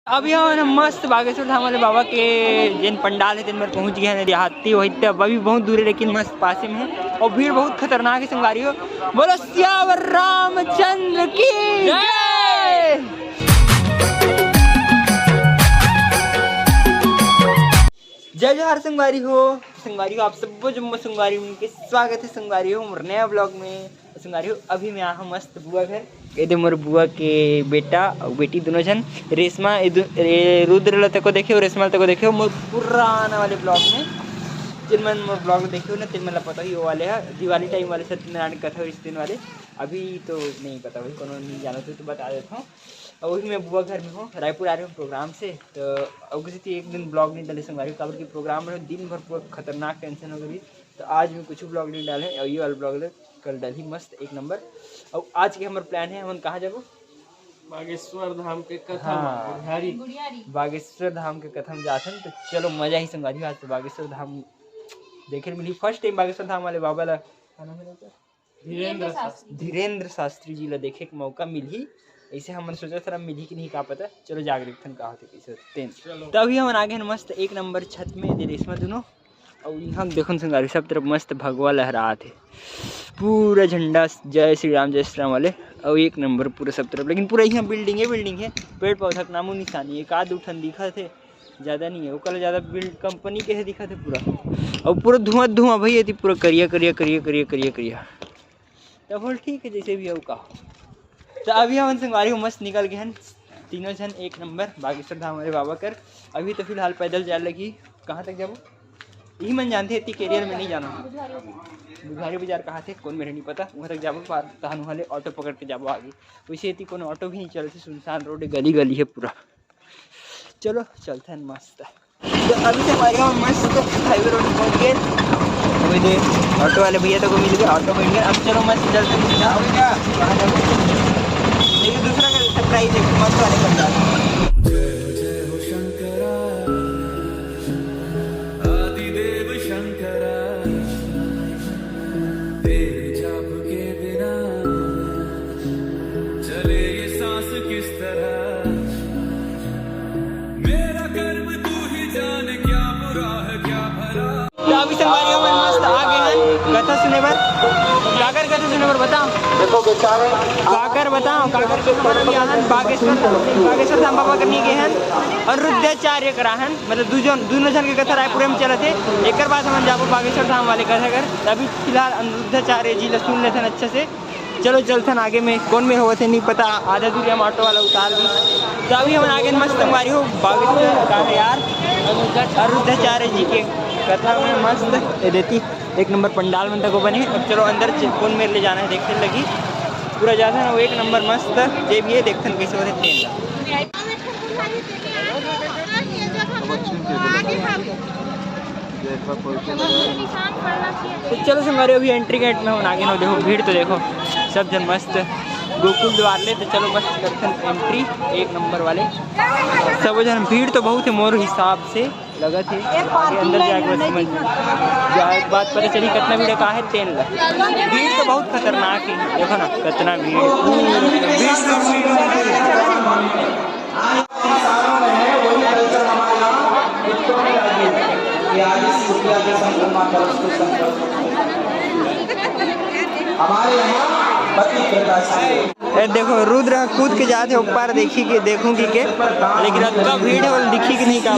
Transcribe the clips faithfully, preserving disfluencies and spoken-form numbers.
अभी हमन मस्त बागेश्वर धाम वाले बाबा के जेन पंडाल हे, तेन मेर पहुंच गए हैं। देहाती वही ते अभी बहुत दूर है, लेकिन मस्त पासे में है और भीड़ बहुत खतरनाक है संगवारी हो। बोलो सियावर रामचंद्र की जय। जय जोहार संगवारी हो। संगवारी हो, आप सबो जम्मो संगवारी मन के स्वागत है संगवारी हो मोर नया ब्लॉग में। संगवारी हो, अभी मैं आहा मस्त बुआ घर। ये दे मोर बुआ के बेटा अउ बेटी दोनों झन, रेशमा, ये दु-, ये रुद्र ल तको देखे हो, रेशमा ल तको देखे हो मोर पुराना वाले ब्लॉग में। जिन मन मोर ब्लॉग देखे हो ना, तिन मन ला पता ही वो वाले है, दिवाली टाइम वाले सत्यनारायण कथा रिश्ते वाले। अभी तो नहीं पता भाई, कोनो नहीं जानत हो तो बता देता हूँ। और वही मैं बुआ घर में हूँ, रायपुर आ रहे हूँ प्रोग्राम से, तो अउ किसी एक दिन ब्लॉग नहीं डाले संगवारी हो, काबर की प्रोग्राम में दिन भर पूरा खतरनाक टेंशन हो गई। तो आज मैं कुछ ब्लॉग नहीं डाले, और ये वाला ब्लॉग कल डाली मस्त एक नंबर। और आज के हमारे प्लान है, हमन कहाँ जाबो? बागेश्वर धाम के कथा हाँ। में, गुढ़ियारी। बागेश्वर धाम के कथा में जाथन, तो चलो मजा ही संगवारी हो। आज तो बागेश्वर धाम देखे मिली, फर्स्ट टाइम बागेश्वर धाम वाले बाबा ला, का नाम है उनका? धीरेंद्र शास्त्री। धीरेंद्र शास्त्री जी ला देखे के मौका मिलही, ऐसे हमन सोचा था मिलही कि नहीं, का पता। चलो जाके देखथन का होथे, कैसे होथे तेन। चलो। तो अभी हमन आ गए हैं मस्त एक नंबर छत में, दे रेशमा दोनों। और यहाँ देखो संगवारी, सब तरफ मस्त भगवा लहरात है, पूरा झंडा जय श्री राम, जय श्री राम वाले। और एक नंबर पूरा सब तरफ, लेकिन पूरा यहाँ बिल्डिंग है, बिल्डिंग है, पेड़ पौधा का नामो निशानी, एक आध दू ठन दिखत है, ज़्यादा नहीं है, ओकर ज़्यादा बिल्ड कंपनी के है दिखत है पूरा। और पूरा धुआं धुआं भैया थी, पूरा करिया करिया करिया करिया करिया करिया। तो बोल ठीक है, जैसे भी हो का। तो अभी हमन संगवारी हो मस्त निकल गए हैं तीनों झन, एक नंबर बागेश्वर धाम वाले बाबा कर। अभी तो फिलहाल पैदल जाए लगी। कहाँ तक जाबो? यही मन जानते, इतनी कैरियर में नहीं जाना। बुधवारी बाजार कहाँ थे, कौन मेरे नहीं पता, वहाँ तक जाबो। पार तहन वाले ऑटो पकड़ के जाबो आगे। वैसे इतनी कौन ऑटो भी नहीं चलते, सुनसान रोड, गली गली है पूरा। चलो चलते हैं मस्त। तो अभी से हमारे गाँव मस्त हाईवे रोड पहुँच गए। अभी दे ऑटो वाले भैया तो को मिल गए, ऑटो बैठ गए। अब चलो मस्त चलते हैं सीधा। कहाँ जाओ? एक दूसरा का सरप्राइज है, मस्त वाले बंदा। जय जय हो शंकरा, आदिदेव शंकरा, तेरे जाप के बिना चले ये सांस किस तरह? मेरा कर्म तू ही जाने, क्या बुरा है क्या भला। तो अभी संगवारी हो, हमन मस्त आ गए हैं कथा सुने बर। काकर कथा सुने बर बताओ? देखो बेचारे, काकर बताओ, काकर के ऊपर भी आहन बागेश्वर, बागेश्वर धाम बाबा करनी गए हैं, अनिरुद्धाचार्य करा हन, मतलब दू जन, दोनों जन के कथा रायपुर में चलत है। एकर बाद हमन जाबो बागेश्वर धाम वाले कथा कर। अभी फिलहाल अनिरुद्धाचार्य जी ला सुन लेथन अच्छा से। चलो चलथन आगे में, कौन में होवत है नहीं पता, आधा दूरी हम ऑटो वाला उतार दी। तो अभी हमन आगे मस्त संगवारी हो, बागेश्वर का है यार, अनिरुद्धाचार्य जी के कथा में मस्त ये देती एक नंबर पंडाल मन तको बने। अब चलो अंदर च-, कौन मेरे ले जाना है देखे लगी। पूरा जाथन वो एक नंबर मस्त, जे भी है देखथन कैसे होथे तेन ला। तो चलो संगवारी, अभी एंट्री गेट में हम आगे हो, देखो भीड़ तो देखो, सब जन मस्त गोकुल द्वार ले। तो चलो मस्त करथन एंट्री एक नंबर वाले, सब जन। भीड़ तो बहुत है मोर हिसाब से लगत है, आगे अंदर जाके बस समझ जाए, बात पता चली कितना भीड़ का है तेन ला। भीड़ तो बहुत खतरनाक है, देखो ना कितना भीड़, भीड़, भीड़, भीड़। आज संसारों में है वही कल्चर हमारे यहाँ कुत्तों में लगी है। ये आज इस कुतिया के संक्रमण पर उसको संक्रमण हमारे यहाँ पति प्रकाश जी। ए देखो, रुद्र ह कूद के जात हे ऊपर, देखी के, देखूं की के, लेकिन अतका भीड़ हे, बोल दिखी कि नहीं का?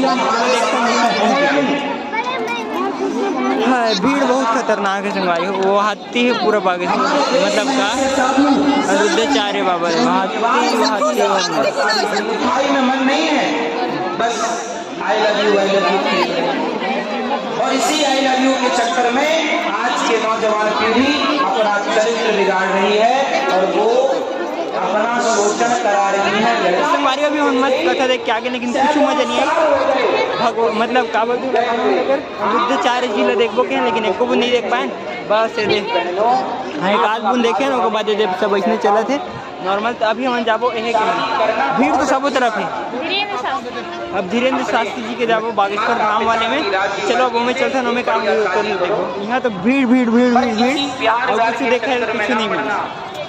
हाँ, भीड़ बहुत खतरनाक है संगवारी हो। वो हाथी है पूरा बागेश्वर, मतलब का, अनिरुद्धाचार्य बाबा है, हाथी, हाथी, हाथी। भाई में मन नहीं है, बस I love you, I love you। और इसी I love you के चक्कर में आज के नौजवान पीढ़ी अपना चरित्र बिगाड़ रही है और वो अपना शोषण करा रही है। संगवारी, अभी हम मस्त कथा देख के आगे, लेकिन कुछ मजा नहीं आया। भगव-, मतलब का बोलते हैं, अनिरुद्धाचार्य जी ला देखबो के, लेकिन एको भी नहीं देख पाए। बस ये दे, हाँ, एक आध बुन देखे ना, ओकर बाद ये दे सब ऐसने चलत है। नॉर्मल। तो अभी हमन जाबो एहे के में। भीड़ तो सबो तरफ है। धीरेंद्र शास्त्री। अब धीरेंद्र शास्त्री जी के जाबो बागेश्वर धाम वाले में। चलो अब ओमे चलथन, ओमे काम कर देखो। यहाँ तो भीड़, भीड़, भीड़, भीड़, भीड़। और कुछ देखे कुछ नहीं मिला।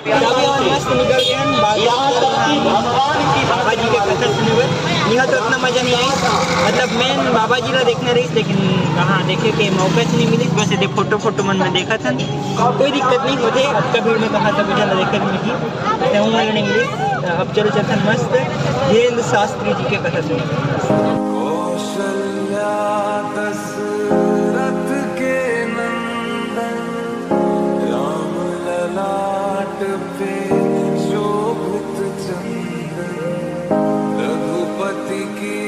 अभी हमन मस्त निकल गए हैं बागेश्वर धाम, बाबा जी के कथा सुने बर। यहाँ तो इतना मजा नहीं आई, मतलब मेन बाबा जी ला देखना रही, लेकिन कहाँ देखे के मौका च नहीं मिली। बस ये फोटो फोटो मन में देखा था, कोई दिक्कत नहीं होते। अतका भीड़ में कहाँ सब जन देखे मिली, तो हूँ इंग्लिश। अब चलो चलते हैं मस्त धीरेन्द्र शास्त्री जी के कथा सुने। कौशल्या दशरथ के नंदन, राम ललाट पे शोभित चंदन, रघुपति की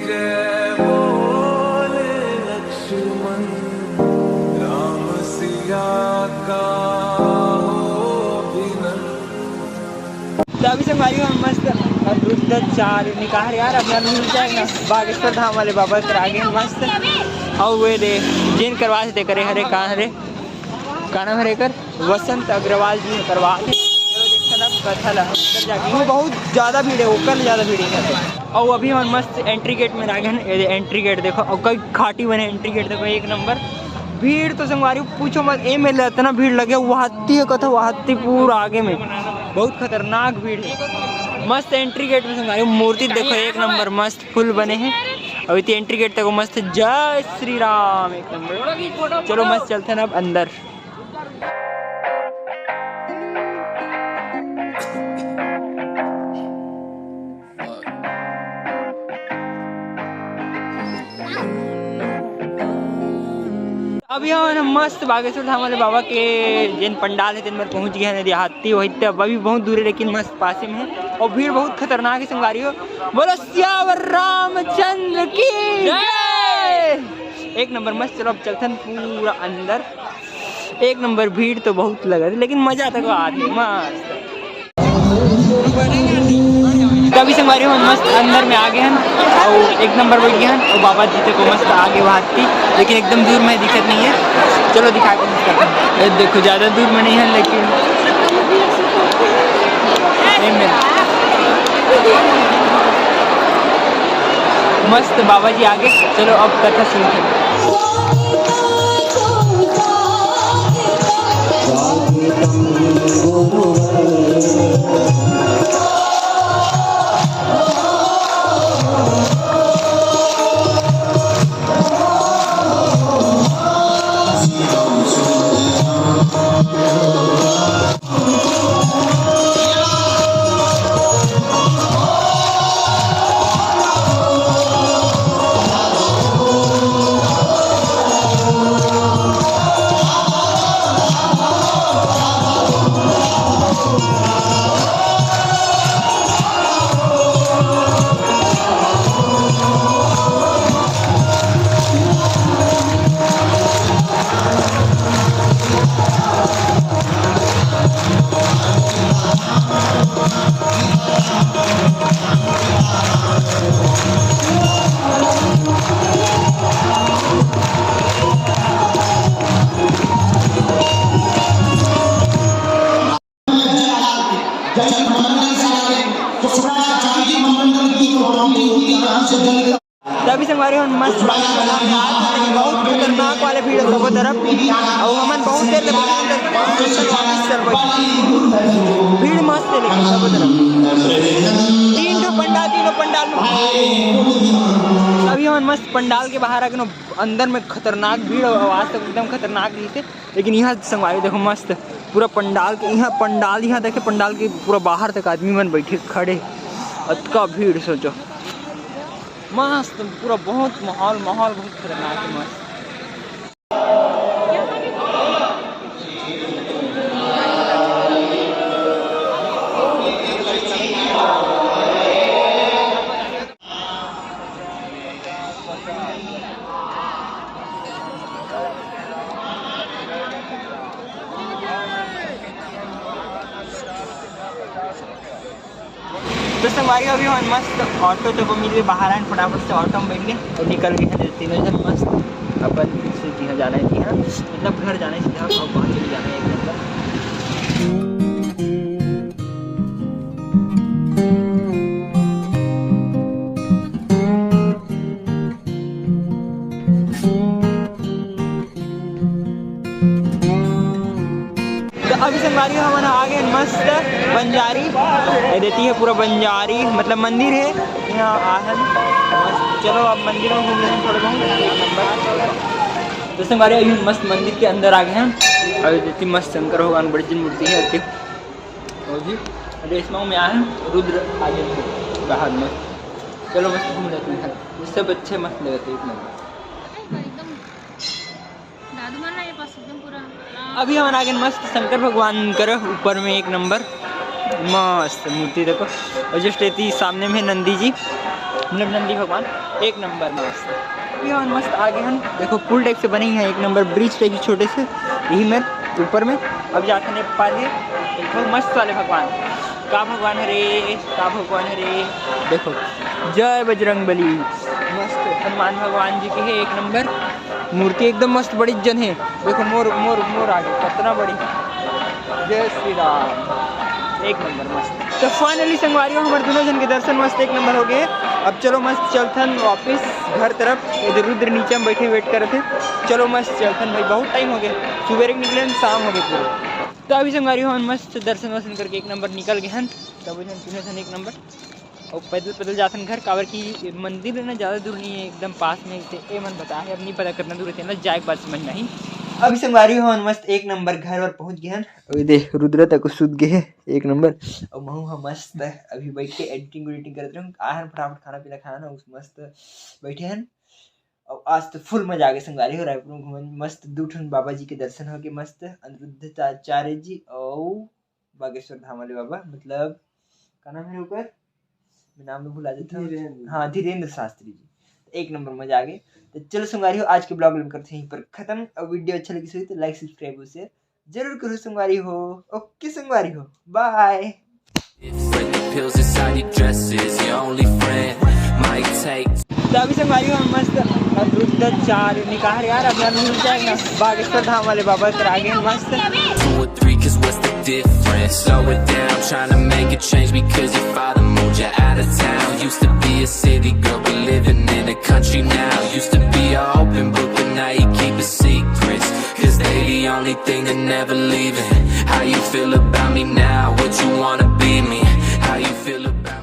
जय बोले लक्ष्मण, राम सिया का हो अभिनंदन। तो अभी संगवारी हो हम मस्त अनिरुद्धाचार्य निकाल यार, अपना मिल जाए ना बागेश्वर धाम वाले बाबा कर आगे मस्त। और वे दे जेन करवा से करे हरे, कहाँ हरे, का नाम हरे कर, वसंत अग्रवाल जी करवा के। चलो देखते ना कथा ला अंदर जाके, वो बहुत ज़्यादा भीड़ है, ओकर ज़्यादा भीड़ है। और अभी हमन मस्त एंट्री गेट में आ गए हैं। ये एंट्री गेट देखो, और कई खाटी बने एंट्री गेट देखो, एक नंबर। भीड़ तो संगवारी पूछो मत, ए मेले इतना भीड़ लगे, वो हाथी है कथा, वो हाथी पूरा आगे में, बहुत खतरनाक भीड़ है। मस्त एंट्री गेट में संगवारी मूर्ति देखो, एक नंबर मस्त फुल बने हैं। अभी तो एंट्री गेट तक मस्त, जय श्री राम, एक नंबर। चलो मस्त चलते हैं ना अब अंदर। अभी हमन मस्त बागेश्वर धाम वाले बाबा के जेन पंडाल है, तेन पर पहुंच गए हैं। देहाती वही तो अभी बहुत दूर है, लेकिन मस्त पासे में है और भीड़ बहुत खतरनाक है संगवारी हो। बोलो सियावर रामचंद्र की जय। एक नंबर मस्त। चलो अब चलते हैं पूरा अंदर। एक नंबर भीड़ तो बहुत लगा, लेकिन मजा तक आती मस्त। तो अभी संगवारी हो मस्त अंदर में आ गए हैं और एक नंबर बैठ गए हैं और बाबा जी तक मस्त आगे वहाँ थी, लेकिन एकदम दूर में दिखत नहीं है। चलो दिखा के मस्त करते हैं। ये देखो ज़्यादा दूर में नहीं है, लेकिन ये मेरा मस्त बाबा जी आगे। चलो अब कथा सुनते हैं। जल मंडल से डाले, तो शुक्राचार्य जी मंडल की जो टोपी होती है, यहाँ से जल तभी संगवारी हो मस्त बहुत खतरनाक वाले भीड़ है सबो तरफ। और हमन बहुत देर ले भीड़ मस्त है, लेकिन सबो तरफ तीन ठो पंडाल, तीनों पंडाल में अभी हमन मस्त पंडाल के बाहर आके नो अंदर में खतरनाक भीड़ और आवाज तक एकदम खतरनाक रही थे। लेकिन यहाँ संगवारी देखो मस्त पूरा पंडाल के, यहाँ पंडाल, यहाँ देखे पंडाल के पूरा बाहर तक आदमी मन बैठे खड़े, अतका भीड़ सोचो। मस्त पूरा बहुत माहौल, माहौल बहुत खतरनाक है, मस्त। तो संगवारी अभी हम मस्त ऑटो तो को मिल गए, बाहर आए फटाफट से ऑटो में बैठ गए और निकल गए हैं तीनों जन मस्त अपन फिर से जी हाँ जाना है, जी हाँ मतलब घर जाना है सीधा और वहाँ चले जाना है एक घंटा। तो अभी संगवारी हमन आ गए मस्त बंजारी, ये देती है पूरा बंजारी, मतलब मंदिर है यहाँ आहन। चलो अब मंदिर में घूम लेते हैं थोड़े बहुत, एक नंबर। तो संगवारी, अभी मस्त मंदिर के अंदर आ गए हैं। अभी देती मस्त शंकर भगवान बड़ी जन मूर्ति है। और जी, रेशमा में आए हैं, रुद्र आ गए हैं बाहर में। चलो मस्त घूम लेते हैं, इससे अच्छे मस्त लगते हैं एक नंबर। एकदम दादू मन ना ये पास एकदम पूरा। अभी हमन आगे मस्त शंकर भगवान कर ऊपर में, एक नंबर मस्त मूर्ति देखो। और जस्ट एती सामने में नंदी जी, मतलब नंदी भगवान, एक नंबर मस्त। अभी हमन मस्त आगे हन, देखो पुल टाइप से बने ही है, एक नंबर ब्रिज टाइप से छोटे से, यही में ऊपर में। अब जाते हैं पार है, देखो मस्त वाले भगवान, का भगवान हरे, का भगवान हरे। देखो जय बजरंग बली, मस्त हनुमान भगवान जी के है एक नंबर मूर्ति, एकदम मस्त बड़ी जन है। देखो मोर मोर मोर आगे कितना बड़ी, जय श्री राम, एक नंबर मस्त। तो फाइनली संगवारी हो, हमारे दोनों जन के दर्शन मस्त एक नंबर हो गए। अब चलो मस्त चलथन वापस घर तरफ, इधर रुद्र नीचे में बैठे वेट करत हे। चलो मस्त चलथन भाई, बहुत टाइम हो गए, सुबेरे के निकले हन, शाम हो गए पूरे। तो अभी संगवारी हो, हमन मस्त दर्शन वर्शन करके एक नंबर निकल गए हन। तब तीनों जन एक नंबर और पैदल पैदल जाथन घर, काबर कि मंदिर है ना, ज्यादा दूर नहीं है, एकदम पास में। ते ए मन बता है, अब नहीं पता कितना दूर है, तेला जाए के बाद समझ नहीं। अभी संगवारी हो, हमन मस्त एक नंबर घर वर पहुंच गए हन। अभी देख रुद्र तक सुत गए है एक नंबर। और महू हम मस्त अभी बैठ के एडिटिंग उडिटिंग करत रहूं, आहन फटाफट खाना पीना खाना उस मस्त बैठे हन। और आज तो फुल मजा आ गया संगवारी हो, रायपुर में घूमन मस्त, दू ठन बाबा जी के दर्शन हो गए मस्त, अनिरुद्धाचार्य जी और बागेश्वर धाम वाले बाबा, मतलब का नाम है ऊपर, मैं नाम में भुला जाता हूँ। धीरेन्द्र। हाँ, धीरेन्द्र शास्त्री जी, एक नंबर मजा आ गए। तो चलो संगवारी हो, आज के ब्लॉग हम करते हैं यहीं पर खत्म। और वीडियो अच्छा लगी सही तो लाइक सब्सक्राइब और शेयर जरूर करो संगवारी हो। ओके संगवारी हो, बाय। Different, the pills inside your dresses, your only friend might take। तो अभी संगवारी हो, हम मस्त अनिरुद्धाचार्य निकाल यार, अभी हम मिल जाएगा बागेश्वर धाम वाले बाबा के आगे मस्त। Two or three, cause what's the difference? Slow it down, trying to make a change because your father moved you out of town. Used to be a city girl, but living in a country now. Used to be a open book, but now you keep a secrets. Cause they the only thing that never leaving. How you feel about me now? Would you wanna be me? How you feel